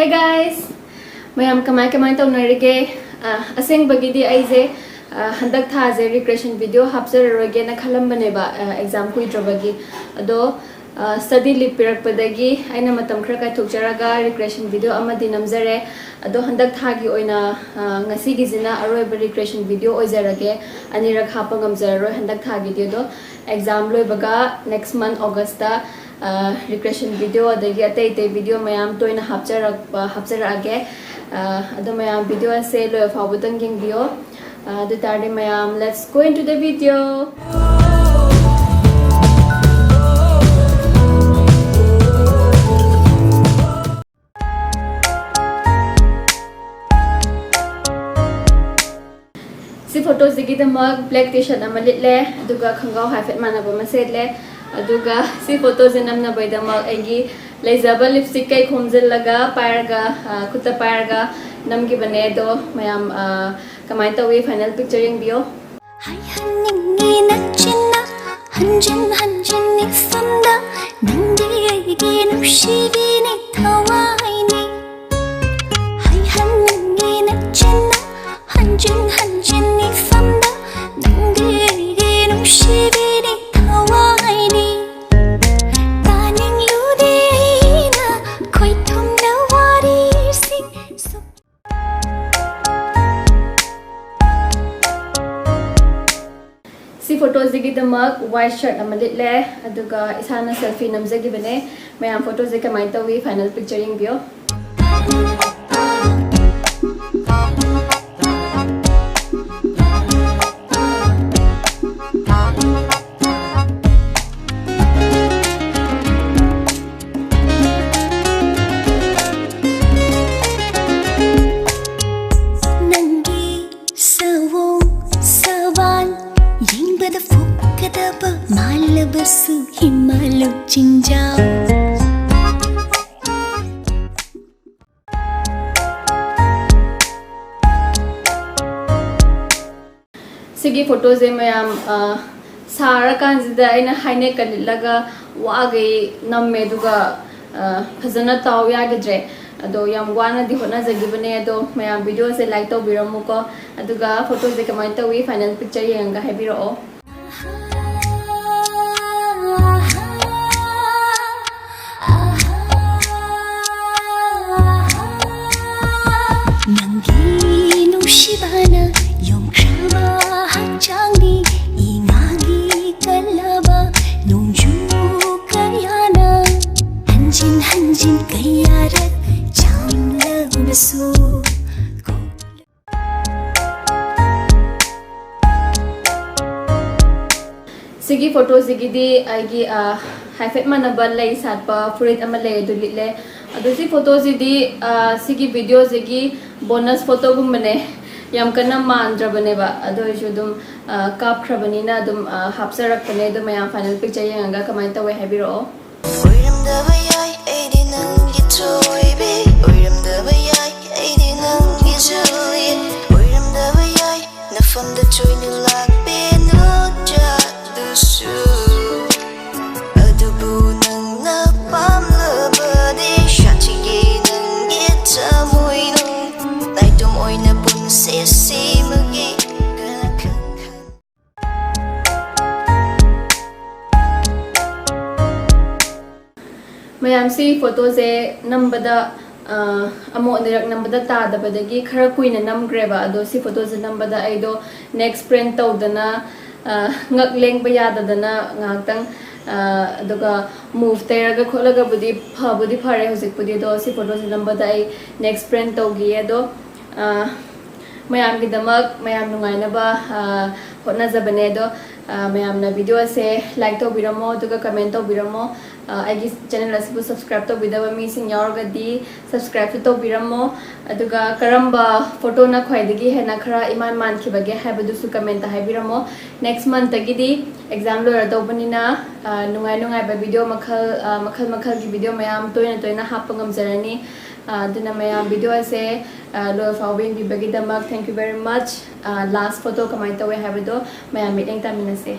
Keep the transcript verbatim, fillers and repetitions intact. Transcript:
Hey guys, ꯃꯌꯥꯝ ꯀꯃꯥꯏ ꯀꯃꯥꯏ ꯇꯧꯅꯔꯤꯒꯦ? ꯑ, ꯑꯁꯦꯡꯕꯒꯤꯗꯤ ꯑꯩꯁꯦ, ꯑ, ꯍꯟꯗꯛ ꯊꯥꯁꯦ recreation video ꯍꯥꯞꯆꯔꯔꯣꯏꯒꯦꯅ ꯈꯜꯂꯝꯕꯅꯦꯕ, ꯑ, exam ꯀꯨꯏꯗ꯭ꯔꯕꯒꯤ꯫ ꯑꯗꯣ, ꯑ, study leave ꯄꯤꯔꯛꯄꯗꯒꯤ ꯑꯩꯅ ꯃꯇꯝ ꯈꯔ ꯀꯥꯏꯊꯣꯛꯆꯔꯒ recreation video ꯑꯃꯗꯤ ꯅꯝꯖꯔꯦ꯫ ꯑꯗꯣ ꯍꯟꯗꯛ ꯊꯥꯒꯤ ꯑꯣꯏꯅ, ꯑ, ꯉꯁꯤꯒꯤꯁꯤꯅ ꯑꯔꯣꯏꯕ recreation video ꯑꯣꯏꯖꯔꯒꯦ꯫ ꯑꯅꯤꯔꯛ ꯍꯥꯞꯄ ꯉꯝꯖꯔꯔꯣꯏ ꯍꯟꯗꯛ ꯊꯥꯒꯤꯗꯤ꯫ ꯑꯗꯣ exam ꯂꯣꯏꯕꯒ next month August ꯇ, ꯑ, recreation video ꯑꯗꯒꯤ ꯑꯇꯩ ꯑꯇꯩ video ꯃꯌꯥꯝ ꯇꯣꯏꯅ ꯍꯥꯞꯆꯔꯛꯄ, ꯍꯥꯞꯆꯔꯛꯑꯒꯦ꯫ ꯑ, ꯑꯗꯣ ꯃꯌꯥꯝ video ꯑꯁꯦ ꯂꯣꯏꯕ ꯐꯥꯎꯕꯗꯪ ꯌꯦꯡꯕꯤꯌꯣ꯫ ꯑ, ꯑꯗꯨ ꯇꯥꯔꯗꯤ ꯃꯌꯥꯝ, let's go into the video꯫ ꯁꯤ photo ꯁꯤꯒꯤꯗꯃꯛ black T-shirt ꯑꯃ ꯂꯤꯠꯂꯦ, ꯑꯗꯨꯒ ꯈꯣꯡꯒ꯭ꯔꯥꯎ ꯍꯥꯏꯐꯦꯠ ꯃꯥꯟꯅꯕ ꯑꯃ ꯁꯦꯠꯂꯦ꯫ ꯑꯗꯨꯒ ꯁꯤ photo ꯁꯦ ꯅꯝꯅꯕꯒꯤꯗꯃꯛ ꯑꯩꯒꯤ ꯂꯩꯖꯕ lipstick ꯀꯩ ꯈꯣꯝꯖꯤꯜꯂꯒ ꯄꯥꯏꯔꯒ, ꯑ, ꯈꯨꯠꯇ ꯄꯥꯏꯔꯒ ꯅꯝꯈꯤꯕꯅꯦ꯫ ꯑꯗꯣ ꯃꯌꯥꯝ, ꯑ, ꯀꯃꯥꯏꯅ ꯇꯧꯏ, final picture ꯌꯦꯡꯕꯤꯌꯣ꯫ ꯍꯥꯏꯍꯟꯅꯤꯡꯉꯤ ꯅꯆꯤꯟꯅ ꯍꯟꯖꯤꯟ ꯍꯟꯖꯤꯟ ꯏꯐꯝꯗ, ꯅꯪꯗꯤ ꯑꯩꯒꯤ ꯅꯨꯡꯁꯤꯕꯤꯅꯤ, ꯊꯋꯥꯏꯅꯤ꯫ ꯍꯥꯏꯍꯟꯅꯤꯡꯉꯤ ꯅꯆꯤꯟꯅ ꯍꯟꯖꯤꯟ ꯍꯟꯖꯤꯟ ꯏꯐꯝꯗ, ꯅꯪꯗꯤ ꯑꯩꯒꯤ ꯅꯨꯡꯁꯤꯕꯤꯅꯤ, ꯊꯋꯥꯏꯅꯤ꯫ ꯇꯥꯅꯤꯡꯂꯨꯗꯦ ꯑꯩꯅ ꯈꯣꯏꯊꯨꯝꯅ ꯋꯥꯔꯤꯁꯤꯡ꯫ ꯁꯤ photo ꯁꯤꯒꯤꯗꯃꯛ white shirt ꯑꯃ ꯂꯤꯠꯂꯦ, ꯑꯗꯨꯒ ꯏꯁꯥꯅ selfie ꯅꯝꯖꯈꯤꯕꯅꯦ꯫ ꯃꯌꯥꯝ photo ꯁꯦ ꯀꯃꯥꯏꯅ ꯇꯧꯏ, final picture ꯌꯦꯡꯕꯤꯌꯣ꯫ ꯅꯪꯒꯤ ꯁꯑꯣꯡ ꯁꯋꯥꯜ ꯌꯦꯡꯕꯗ ꯐꯨꯒꯗꯕ ꯃꯥꯜꯂꯕꯁꯨ ꯏꯃꯥ ꯂꯨꯆꯤꯡꯖꯥꯎ꯫ ꯁꯤꯒꯤ photo ꯁꯦ ꯃꯌꯥꯝ, ꯑ, ꯁꯥꯔꯀꯥꯟꯁꯤꯗ ꯑꯩꯅ high neck ꯀ ꯂꯤꯠꯂꯒ ꯋꯥꯈꯩ ꯅꯝꯃꯦ, ꯑꯗꯨꯒ, ꯑ, ꯐꯖꯅ ꯇꯥꯎ ꯌꯥꯈꯤꯗ꯭ꯔꯦ꯫ ꯑꯗꯣ ꯌꯥꯝ ꯋꯥꯅꯗꯤ ꯍꯣꯠꯅꯖꯈꯤꯕꯅꯦ꯫ ꯑꯗꯣ ꯃꯌꯥꯝ videoꯁꯦ like ꯇꯧꯕꯤꯔꯝꯃꯨꯀꯣ, ꯑꯗꯨꯒ photoꯁꯦ ꯀꯃꯥꯏꯅ ꯇꯧꯏ final picture ꯌꯦꯡꯉꯒ ꯍꯥꯏꯕꯤꯔꯛꯑꯣ꯫ ꯅꯪꯒꯤ ꯅꯨꯡꯁꯤꯕꯅ ꯌꯣꯝꯈ꯭ꯔꯕ ꯍꯛꯆꯥꯡꯅꯤ꯫ ꯏꯉꯥꯒꯤ ꯀꯜꯂꯕ ꯅꯣꯡꯖꯨ ꯀꯌꯥꯅ ꯍꯟꯖꯤꯟ ꯍꯟꯖꯤꯟ ꯀꯌꯥꯔꯛ ꯆꯥꯝꯂꯕꯁꯨ꯫ ꯁꯤꯒꯤ photoꯁꯤꯒꯤꯗꯤ ꯑꯩꯒꯤ, ꯑ, ꯍꯥꯏꯐꯦꯠ ꯃꯥꯟꯅꯕ ꯂꯩ ꯁꯥꯠꯄ ꯐꯨꯔꯤꯠ ꯑꯃ ꯂꯩ, ꯑꯗꯨ ꯂꯤꯠꯂꯦ꯫ ꯑꯗꯣ ꯁꯤ photoꯁꯤꯗꯤ, ꯑ, ꯁꯤꯒꯤ videoꯁꯤꯒꯤ bonus photoꯒꯨꯝꯕꯅꯦ, ꯌꯥꯝ ꯀꯟꯅ ꯃꯥꯟꯗ꯭ꯔꯕꯅꯦꯕ, ꯑꯗꯨ ꯑꯣꯏꯔꯁꯨ ꯑꯗꯨꯝ, ꯑ, ꯀꯥꯞꯈ꯭ꯔꯕꯅꯤꯅ ꯑꯗꯨꯝ, ꯑ, ꯍꯥꯞꯆꯔꯛꯄꯅꯦ꯫ ꯑꯗꯣ ꯃꯌꯥꯝ final picture ꯌꯦꯡꯉꯒ ꯀꯃꯥꯏꯅ ꯇꯧꯋꯦ ꯍꯥꯏꯕꯤꯔꯛꯑꯣ꯫ ꯑꯣꯏꯔꯝꯗꯕ ꯌꯥꯏ ꯑꯩꯗꯤ ꯅꯪꯒꯤ ꯊꯣꯏꯕꯤ꯫ ꯑꯣꯏꯔꯝꯗꯕ ꯌꯥꯏ ꯑꯩꯗꯤ ꯅꯪꯒꯤ Juliet꯫ ꯑꯣꯏꯔꯝꯗꯕ ꯌꯥꯏ ꯅꯐꯝꯗ ꯇꯣꯏꯅ ꯂꯥꯛꯄꯤ ꯅꯠꯇ꯭ꯔꯥ ꯑꯗꯨꯁꯨ꯫ ꯑꯗꯨꯕꯨ ꯅꯪꯅ ꯄꯥꯝꯂꯕꯗꯤ ꯁꯥꯊꯤꯒꯦ ꯅꯪꯒꯤ ꯊꯃꯣꯏꯅꯨꯡ꯫ ꯅꯥꯏꯇꯣꯝ ꯑꯣꯏꯅ ꯄꯨꯟꯁꯤ ꯁꯤꯃꯒꯤ ꯀꯅꯥ ꯈꯪ ꯈꯪ꯫ ꯃꯌꯥꯝ, ꯁꯤ photoꯁꯦ ꯅꯝꯕꯗ, ꯑ, ꯑꯃꯨꯛ ꯑꯅꯤꯔꯛ ꯅꯝꯕꯗ ꯇꯥꯗꯕꯗꯒꯤ ꯈꯔ ꯀꯨꯏꯅ ꯅꯝꯈ꯭ꯔꯦꯕ꯫ ꯑꯗꯣ ꯁꯤ photoꯁꯦ ꯅꯝꯕꯗ ꯑꯩꯗꯣ neck sprain ꯇꯧꯗꯅ, ꯑ, ꯉꯛ ꯂꯦꯡꯕ ꯌꯥꯗꯗꯅ ꯉꯥꯏꯍꯥꯛꯇꯪ, ꯑ, ꯑꯗꯨꯒ move ꯇꯩꯔꯒ ꯈꯣꯠꯂꯒꯕꯨꯗꯤ ꯐꯕꯨꯗꯤ ꯐꯔꯦ ꯍꯧꯖꯤꯛꯄꯨꯗꯤ꯫ ꯑꯗꯣ ꯁꯤ photoꯁꯦ ꯅꯝꯕꯗ ꯑꯩ neck sprain ꯇꯧꯈꯤꯌꯦ꯫ ꯑꯗꯣ, ꯑ, ꯃꯌꯥꯝꯒꯤꯗꯃꯛ, ꯃꯌꯥꯝ ꯅꯨꯡꯉꯥꯏꯅꯕ, ꯑ, ꯍꯣꯠꯅꯖꯕꯅꯦ꯫ ꯑꯗꯣ, ꯑ, ꯃꯌꯥꯝꯅ video ꯑꯁꯦ like ꯇꯧꯕꯤꯔꯝꯃꯣ, ꯑꯗꯨꯒ comment ꯇꯧꯕꯤꯔꯝꯃꯣ꯫ ꯑ, ꯑꯩꯒꯤ channel ꯑꯁꯤꯕꯨ subscribe ꯇꯧꯕꯤꯗꯕ ꯃꯤꯁꯤꯡ ꯌꯥꯎꯔꯒꯗꯤ subscribeꯁꯨ ꯇꯧꯕꯤꯔꯝꯃꯣ꯫ ꯑꯗꯨꯒ ꯀꯔꯝꯕ photoꯅ ꯈ꯭ꯋꯥꯏꯗꯒꯤ ꯍꯦꯟꯅ ꯈꯔ ꯏꯃꯥꯟ ꯃꯥꯟꯈꯤꯕꯒꯦ ꯍꯥꯏꯕꯗꯨꯁꯨ commentꯇ ꯍꯥꯏꯕꯤꯔꯝꯃꯣ꯫ Next monthꯇꯒꯤꯗꯤ exam ꯂꯣꯏꯔꯗꯧꯕꯅꯤꯅ, ꯑ, ꯅꯨꯡꯉꯥꯏ ꯅꯨꯡꯉꯥꯏꯕ video ꯃꯈꯜ, ꯑ, ꯃꯈꯜ ꯃꯈꯜꯒꯤ video ꯃꯌꯥꯝ ꯇꯣꯏꯅ ꯇꯣꯏꯅ ꯍꯥꯞꯄ ꯉꯝꯖꯔꯅꯤ꯫ ꯑ, ꯑꯗꯨꯅ ꯃꯌꯥꯝ video ꯑꯁꯦ, ꯑ, ꯂꯣꯏ ꯐꯥꯎꯕ ꯌꯦꯡꯕꯤꯕꯒꯤꯗꯃꯛ thank you very much꯫ ꯑ, last photo ꯀꯃꯥꯏꯅ ꯇꯧꯋꯦ ꯍꯥꯏꯕꯗꯣ ꯃꯌꯥꯝ ꯃꯤꯠꯌꯦꯡ ꯇꯥꯃꯤꯟꯅꯁꯦ꯫